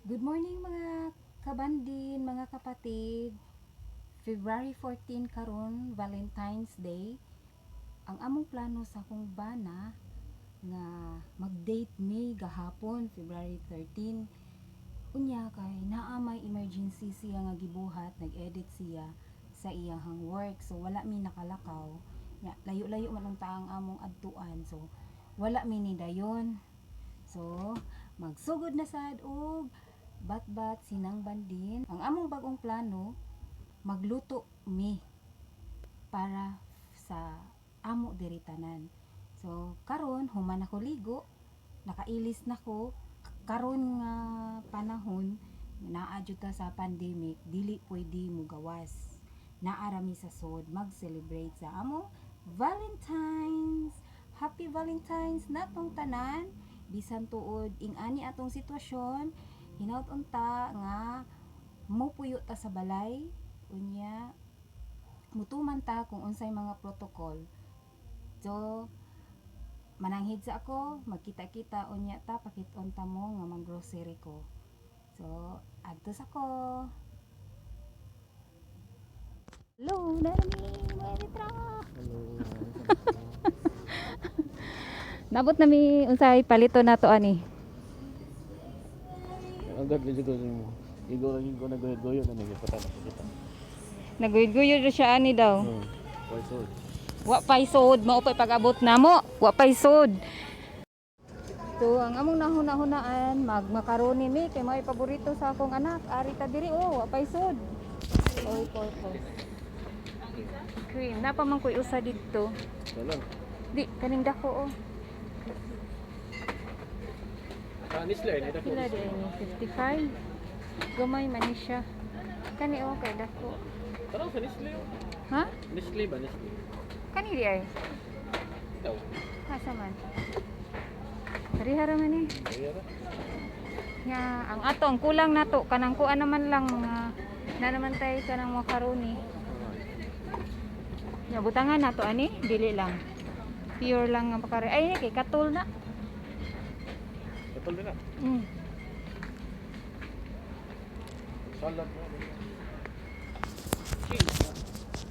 Good morning, mga kabandin, mga kapatid. February 14 karon, Valentine's Day. Ang among plano sa akong bana nga mag-date mi gahapon, February 13. Unya kay naa may emergency siya nga gibuhat, nag-edit siya sa iyahang work. So wala mi nakalakaw. Nya layo-layo man unta ang among adtuan. So wala mi ni dayon. So magsugod na sad og batbat sinang bandin. Ang among bagong plano, magluto mi para sa amo diri tanan. So karon human ako ligo, nakailis na ko. Karon nga panahon naa jud ta sa pandemic, dili pwede mugawas. Naa ra mi sa sod mag-celebrate sa among Valentine's. Happy Valentine's natong tanan. Bisan tuod ing-ani atong sitwasyon, hinaut unta nga mupuyo ta sa balay, unya mutuman ta kung unsay mga protocol. So mananghid sa ako, magkita-kita unya ta, pakit-on ta mo nga mag-grocery ko. So adto sa ko. Hello, narami mga litra. Hello. Nabot nami unsay palito nato ani. Ang gagawin ko mo. Igo lang ko naguyod-guyod na nagipata na kita. Naguyod-guyod ra siya ani daw. Why so? Wa pay sod, mao pay pag-abot namo. Wa pay sod. So, ang among nahuna-hunaan, magmakaroni mi kay may paborito sa akong anak. Ari ta diri oh, wa pay sod. Oy, purple. Cream, napa man koy usa didto. Wala. Di kaning dako oh. Sa Nestle, ni dako. Pila di ni 55. Gamay man ni siya. Kani oh kay dako. Tara sa Nestle. Oh. Ha? Nestle ba Nestle? Kani di ay. Daw. Asa man? Parehara man ni. Kaya ra. Nga, ang ato, ang kulang nato, kanang kuan naman lang, mga, na naman tayo kanang macaroni. Nga, butangan nato, ani, dili lang. Pure lang ang macaroni. Ay, ni, kay katul na. Katol din na. Salad mo. Cheese.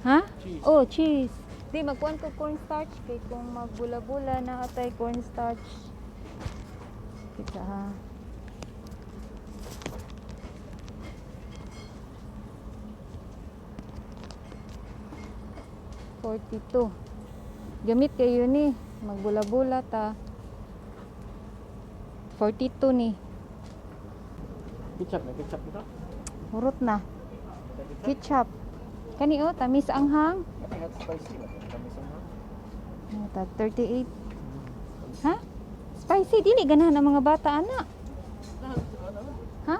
Ha? Cheese. Oh, cheese. Di, magkuan ko cornstarch. Kay kung magbula-bula na atay cornstarch. Kita ha. 42. Gamit kayo ni. Magbula-bula ta. 42 ni. Ketchup na, ketchup nito. Hurot na. Ketchup. Kani oh, tamis anghang. Kani hot spicy ba? Kami sa mga. Ano ta, 38. Ha? Spicy, dili ganahan ang mga bata, ana. Ha?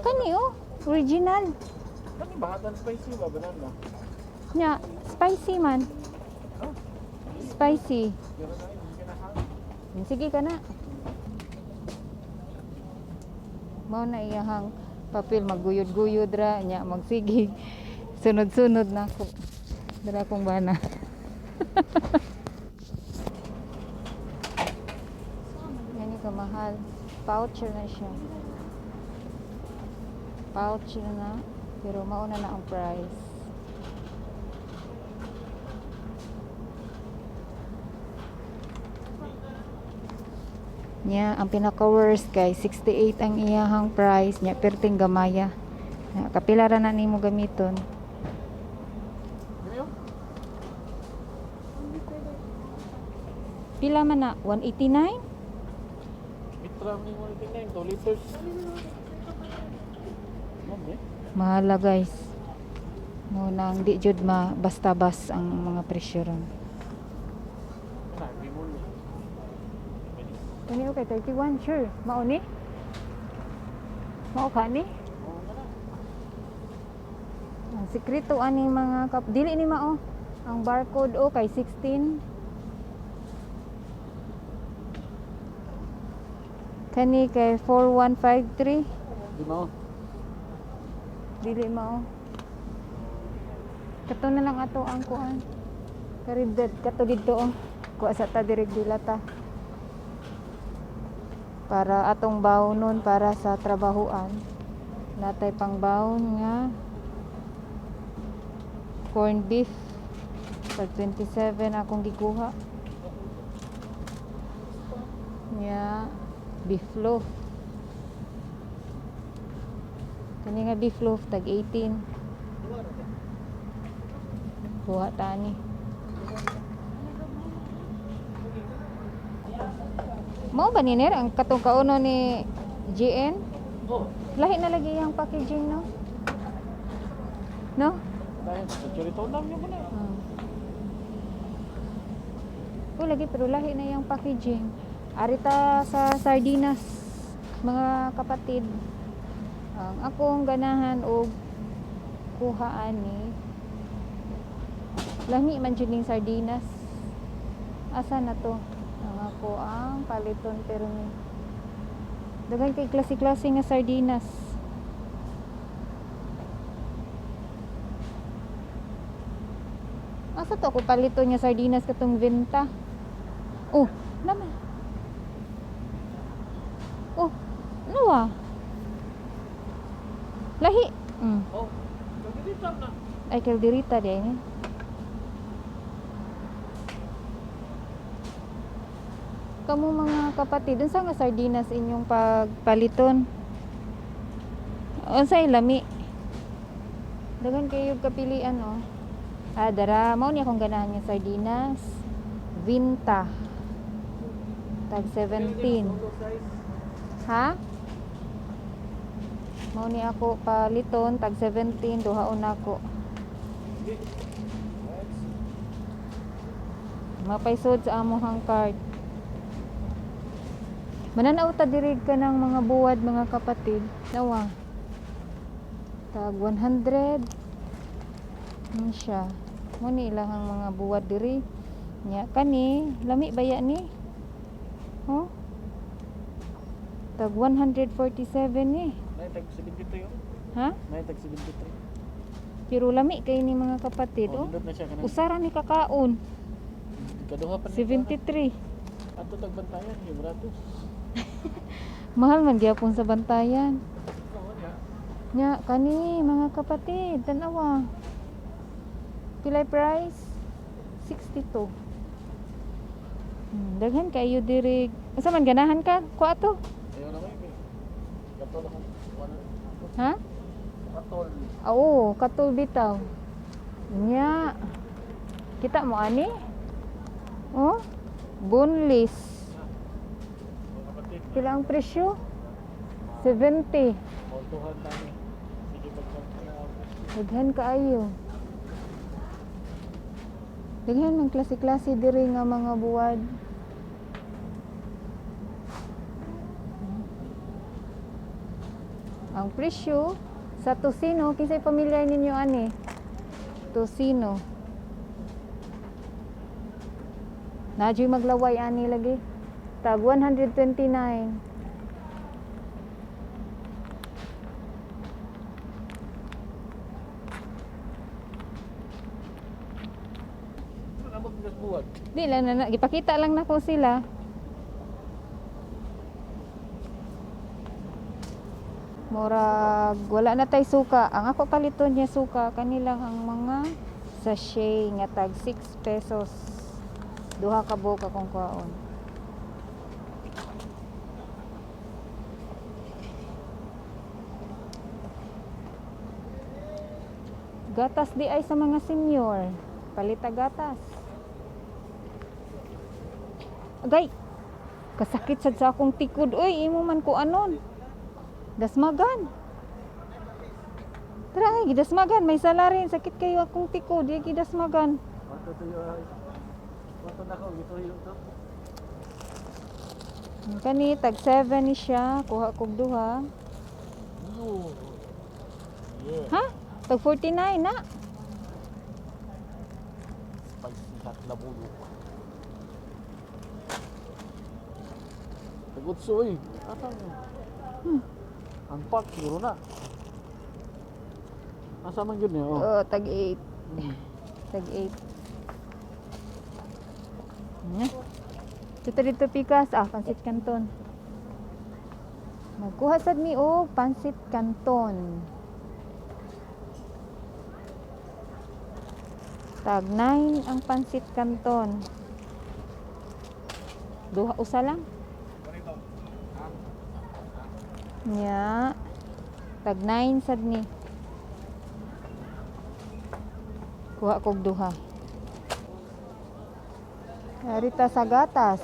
Kani oh, original. Kani ba hot and spicy ba banana? Nya, spicy man. Oh. Spicy. Pero na hindi ka na ha. Sige ka na. Mao na iyahang papel, maguyod-guyod ra nya magsigig. Sunod-sunod na ako. Dara akong bana. Gani ka mahal. Pouch na siya. Pouch na. Pero mauna na ang price. Nya, ang pinaka worst kay 68 ang iyahang price nya, perting gamaya. Nya, kapila ra na nimo gamiton. Dili oh. Pila man na? 189? Mitra ni mo 89 2 liters. Ma'am, eh. Mahala, guys. Mo nang di jud ma basta-bas ang mga presyo ron. Kana limon ni. Kani okay 31, sure. Mao ni? Mao ka ni? Oh, kana. Ang sikreto ani mga kap dili ni mao. Ang barcode o kay 16. Kani kay 4153. Di mao. Dili mao. Kato na lang ato ang kuan. Karidad kato didto oh. Kuha sa ta direct dilata. Para atong bawnon para sa trabahoan. Natay pang bawon nga corned beef. Tag 27 akong gikuha. Nya beef loaf. Kani nga beef loaf tag 18. Kuha tani. Mao ba ni Ner ang katong kauno ni GN? Oh, Lahi na lagi yung packaging, no? No? dahil sa chorito lang yun na. Oh, lagi pero lahi na yung packaging. Arita sa sardinas, mga kapatid. Ang akong ganahan og kuhaan ni lami man jud ning sardinas. Asa na to? Ang ako ang paliton pero ni daghan kay klase-klase nga sardinas. Asa to ako paliton nga sardinas katong Venta? Oh, naman. Oh, nawa. Lahi. Oh, kaldereta na. Ay, kalderita di ay ni. Kamu mga kapatid, unsa nga sardinas inyong pagpaliton? Unsay lami? Daghan kayo kapilian oh. Ah, dara, mao ni akong ganahan nga sardinas. Vinta. Tag 17. Ha? Mao ni ako paliton tag 17, duhaon nako. Mapaisod sa amohang card. Mananaw ta diri ka ng mga buwad, mga kapatid. Nawa. Tag 100. Ano siya? Mo ni ilahang mga buwad diri. Nya kani, lami baya ni? Oh. Tag 147 ni. Nay tag 73 oh. Ha? Nay tag 73. Pero lami kay ni mga kapatid, Oh, oh. nindot na siya kanang. Usara ni kakaon. Kaduha pa ni. 73. Ato tag bantayan, yung brato. Mahal man gyapon sa bantayan. Oo, nya. Nya kani mga kapatid, tanawa. Pilay price 62. Daghan kayo diri. Asa man ganahan ka? Kuha to. Ayaw na kayo. Katol akong wala. Ha? Katol. Ah, Oo, katol bitaw. Nya. Kita mo ani? Oh, boneless. Mga kapatid, Pila ang presyo? 70. multuhan tani. Sige pagpagpanaw. Daghan kaayo. Daghan man klase-klase diri nga mga buwad. Ang presyo sa tosino, kinsay pamilyar ninyo ani? Tosino. Nadyo'y maglaway ani lagi. Tag 129. Ano na magbigas buwad? Di lang na, gipakita lang nako sila. Murag wala na tay suka. Ang ako paliton niya suka kanilang ang mga sachet nga tag 6 pesos. Duha ka buok akong kuhaon. Gatas di ay sa mga senior. Palita gatas. Agay. Kasakit sad sa akong tikod. Uy, imo man ko anon. Dasmagan. Tara ay, gidasmagan. May salarin. Sakit kayo akong tikod. Di gidasmagan. Wato tuyo ay. Wato na ko gituyo to. Kani, tag 7 ni siya. Kuha kog duha. No. Yeah. Ha? Tag 49 na. Spicy hot labuyo. Tagutso eh. Asa mo? Ang pack siguro na. Asa man yun eh? Oh. Oo, tag 8. Tag 8. Dito dito pikas. Ah, pansit canton. Magkuha sad mi og pansit canton. Tag 9 ang pansit canton. Duha usa lang. Nya. Tag 9 sad ni. Kuha kog duha. Arita sa gatas.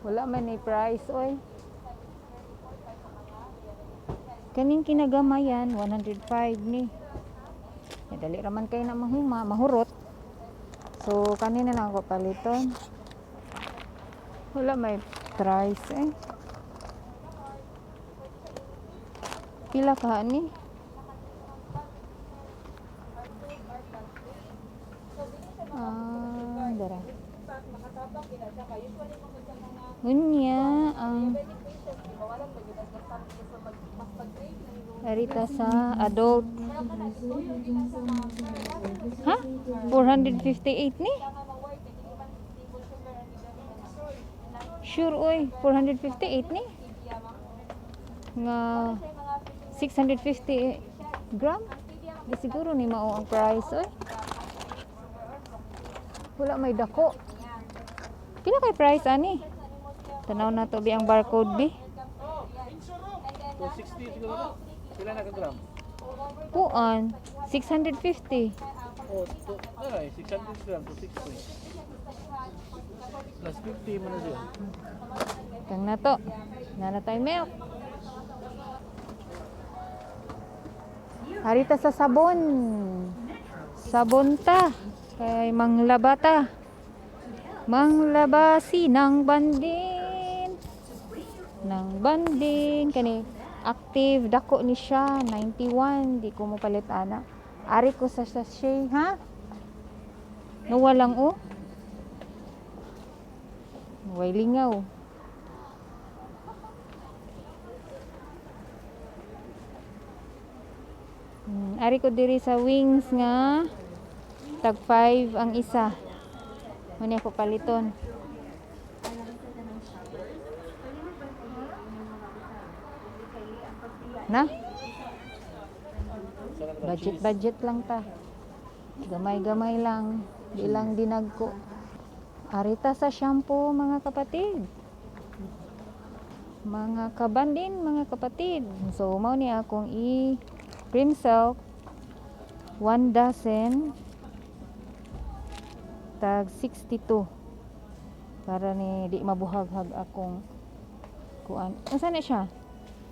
Wala man ni price oy. Kaning kinagamayan 105 ni. Ya, dali ra man kay na mahuma, mahurot. So kanina lang ako paliton. Wala may price eh. Pila ka ni? Ah, dara. Unya ang arita sa adult. Ha? 458 ni? Sure oy, 458 ni? Nga 650 gram? Di siguro ni mao ang price oy. Wala may dako. Pila kay price ani? Tanaw na to bi ang barcode bi. 260 siguro na. Pila na ka gram? Kuan 650. Oh, to, ay, 600 gram, 260. Plus 50 mo na siya. Kang na to. Nana tayo milk. Harita sa sabon. Sabon ta. Kay manglaba ta. Manglaba sinang bandin. Nang bandin. Kani active. Dako ni siya. 91. Di ko mo palit ana. Ari ko sa sachet, ha? Nawalang oh. Way lingaw. Ari ko diri sa wings nga tag 5 ang isa. Muna ako paliton. Na? Budget budget lang ta. Gamay-gamay lang. Di lang dinagko. Arita sa shampoo mga kapatid. Mga kabandin, mga kapatid. So mao ni akong i cream silk 1 dozen tag 62 para ni di mabuhaghag akong kuan. Unsa na siya?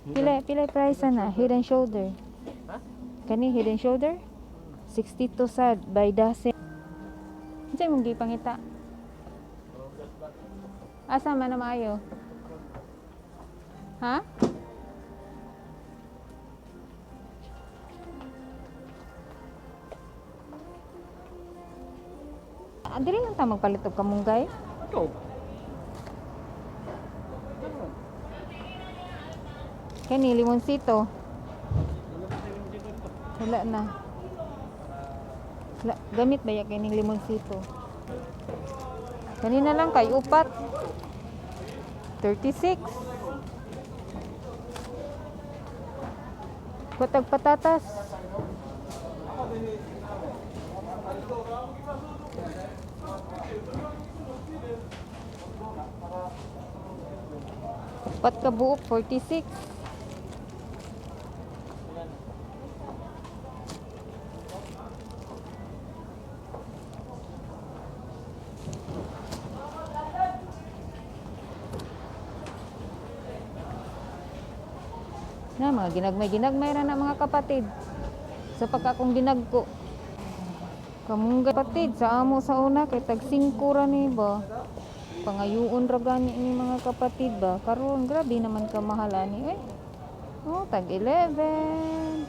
Pila pila price na Head and Shoulder. Ha? Kani Head and Shoulder? 62 sad by dozen. Unsa imong gipangita? Asa man na maayo? Ha? Ah, dili lang ta magpalit og kamunggay. Ito. Kani limonsito. Wala na. Wala. Gamit ba ya kining limonsito? Kanina lang kay upat. 36. Kutag patatas. Upat ka buok, 46. Na, mga ginagmay-ginagmay ra na mga kapatid. Sa pagka akong ginagko. Kamunggay kapatid, sa amo sa una, kay tag 5 ra ni ba. Pangayuon ra gani ni mga kapatid ba. Karon grabe naman kamahal ani eh. Oh, tag 11.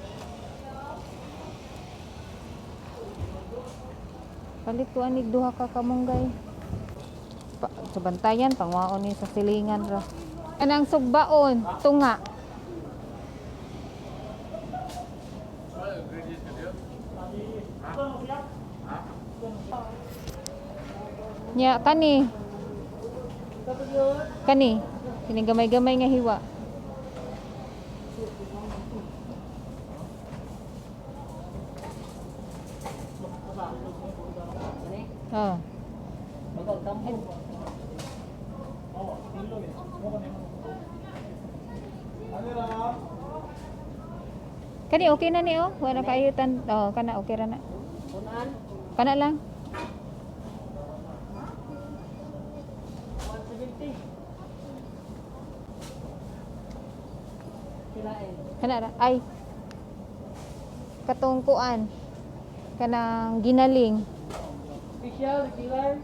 Palit ko anig duha ka kamunggay. Pa, sa bantayan, pangwaon ni sa silingan ra. Anang sugbaon, tunga. Nya kani. Kani. Kini gamay-gamay nga hiwa. Oh. Kani okay na ni oh. Wala kayo tan, oh, kana okay ra na. Kana lang. Kana ra. Ay. Katong kuan. Kanang ginaling. Special, regular.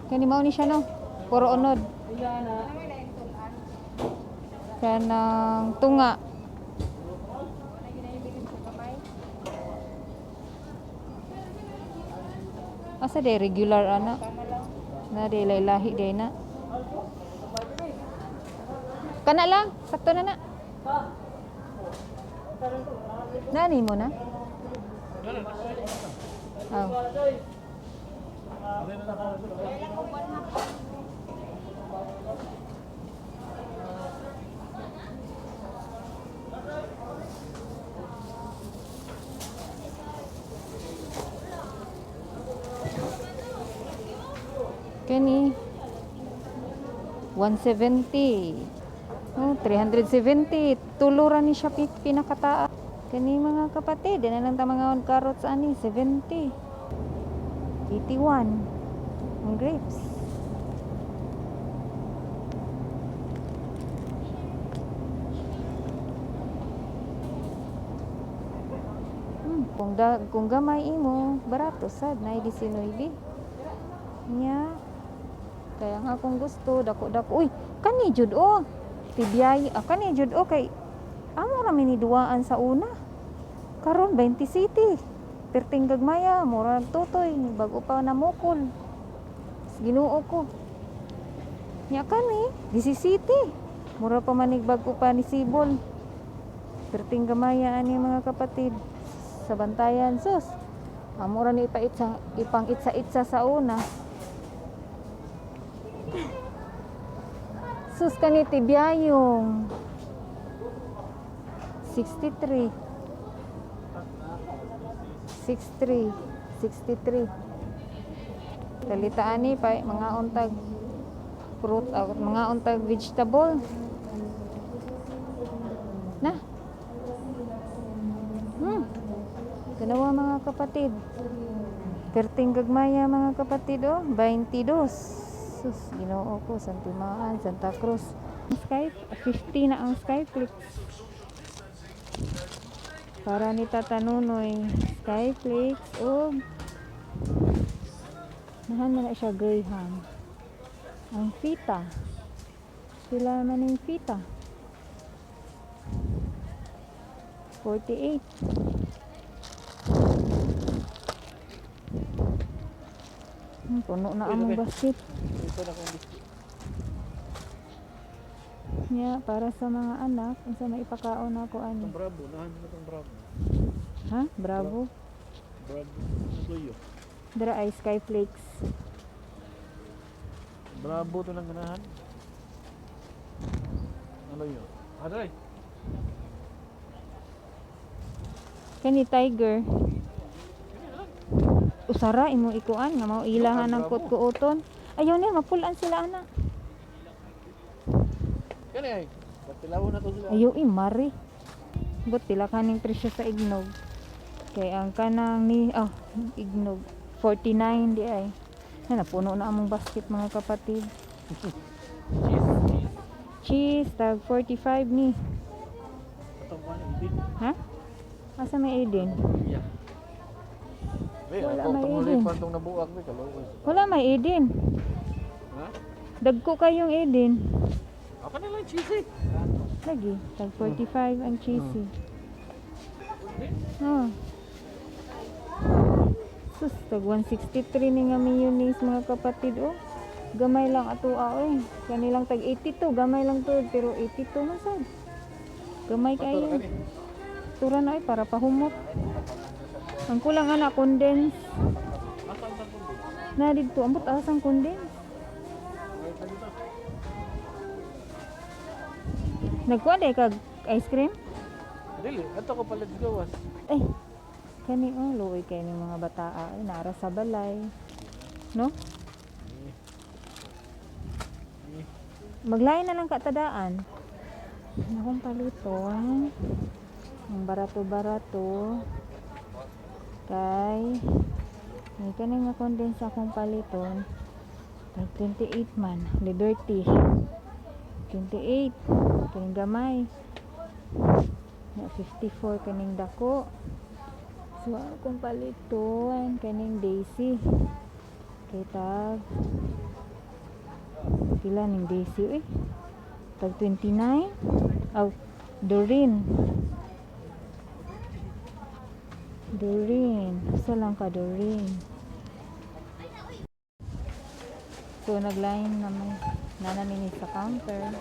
Kani mao ni siya no. Puro unod. Pila na. Kanang tunga. Asa day regular ana? Na day lahi day na. Kana lang, sakto na na. Nani mo na? Oh. Kani 170. Oh, 370. Tulo ra ni siya pinakataa. Kani mga kapatid, di na lang ta mga carrots ani 70. 81 ang grapes. Kung gamay imo, barato sad na 19. Nya. Kaya nga kung gusto, dako-dako. Uy, kani jud oh. Tibiyay, ah, kani jud oh kay amo ra mi ni duwaan sa una. Karon 20 city. Perting gagmaya, mura nagtutoy, bago pa namukol. Ginoo ko. Nya kani, 17. Mura pa manig bago pa ni sibol. Perting gamaya ani mga kapatid sa bantayan sus. Amo ra ni ipaitsa ipang itsa-itsa sa una. Sus kani tibiyayong 63 63 63. Kalitaan ni pa mga untag fruit, ah, mga untag vegetable na. Ganawa mga kapatid. Perting gagmaya mga kapatid oh, 22. Sus, Ginoo ko, Santimaan, Santa Cruz. Skype, 50 na ang Skyflix. Para ni Tata Nunoy, Skyflix o nahan man na siya Graham. Ang fita. Sila man yung fita. 48. Puno na among basket. Ito na kong biscuit. Nya, para sa mga anak, unsa may ipakaon nako ani? Itong Bravo, nahan na itong Bravo. Ha? Bravo. Bravo. Tuyo. Dara ay Skyflakes. Bravo to lang ganahan. Ano yun? Aray! Kani tiger. Usara imo ikuan nga mao ilahan ang Bravo. kut-kuoton. Ayaw niya mapulan sila ana. Kani ay. Patilaw na to sila. Ayaw i mari. But pila kaning presyo sa ignog. Kay ang kanang ni ignog 49 di ay. Na napuno na among basket mga kapatid. Cheese. Cheese. Cheese tag 45 ni. Itong kuhan, ibig. Ha? Asa may Aiden? Yeah. Be, Wala, ako may itong ibig. lipan itong nabuak. Be, kalokoy. Wala may Aiden. Ha? Dagko kayong Aiden. Ako na lang cheesy. Lagi, tag 45 ang cheesy. Oh. Sus, tag 163 ni nga mayonnaise mga kapatid oh. Gamay lang ato ah, oy. Kanilang tag 82, gamay lang to pero 82 man sad. Gamay Patura kayo. ka ni. Tura na oy para pahumot. Ang kulang ana condense. Asa ang tagong Na didto ambot asang condense. Nagkuha day kag ice cream? Dili, ato ko palit gawas. Ay, kani oh, luoy kay ni mga bataa. Ay, nara sa balay. No? Maglain na lang katadaan. Akong paluton. Ang barato-barato. Kay may kaning nga condense akong paliton. Tag 28 man. Liberty. 28. Kaning gamay. Na 54 kaning dako. So akong paliton kaning Daisy. Kay tag pila ning Daisy uy? Tag 29. Aw, Doreen. Doreen. Usa lang ka Doreen. So nagline naman nana nini sa counter.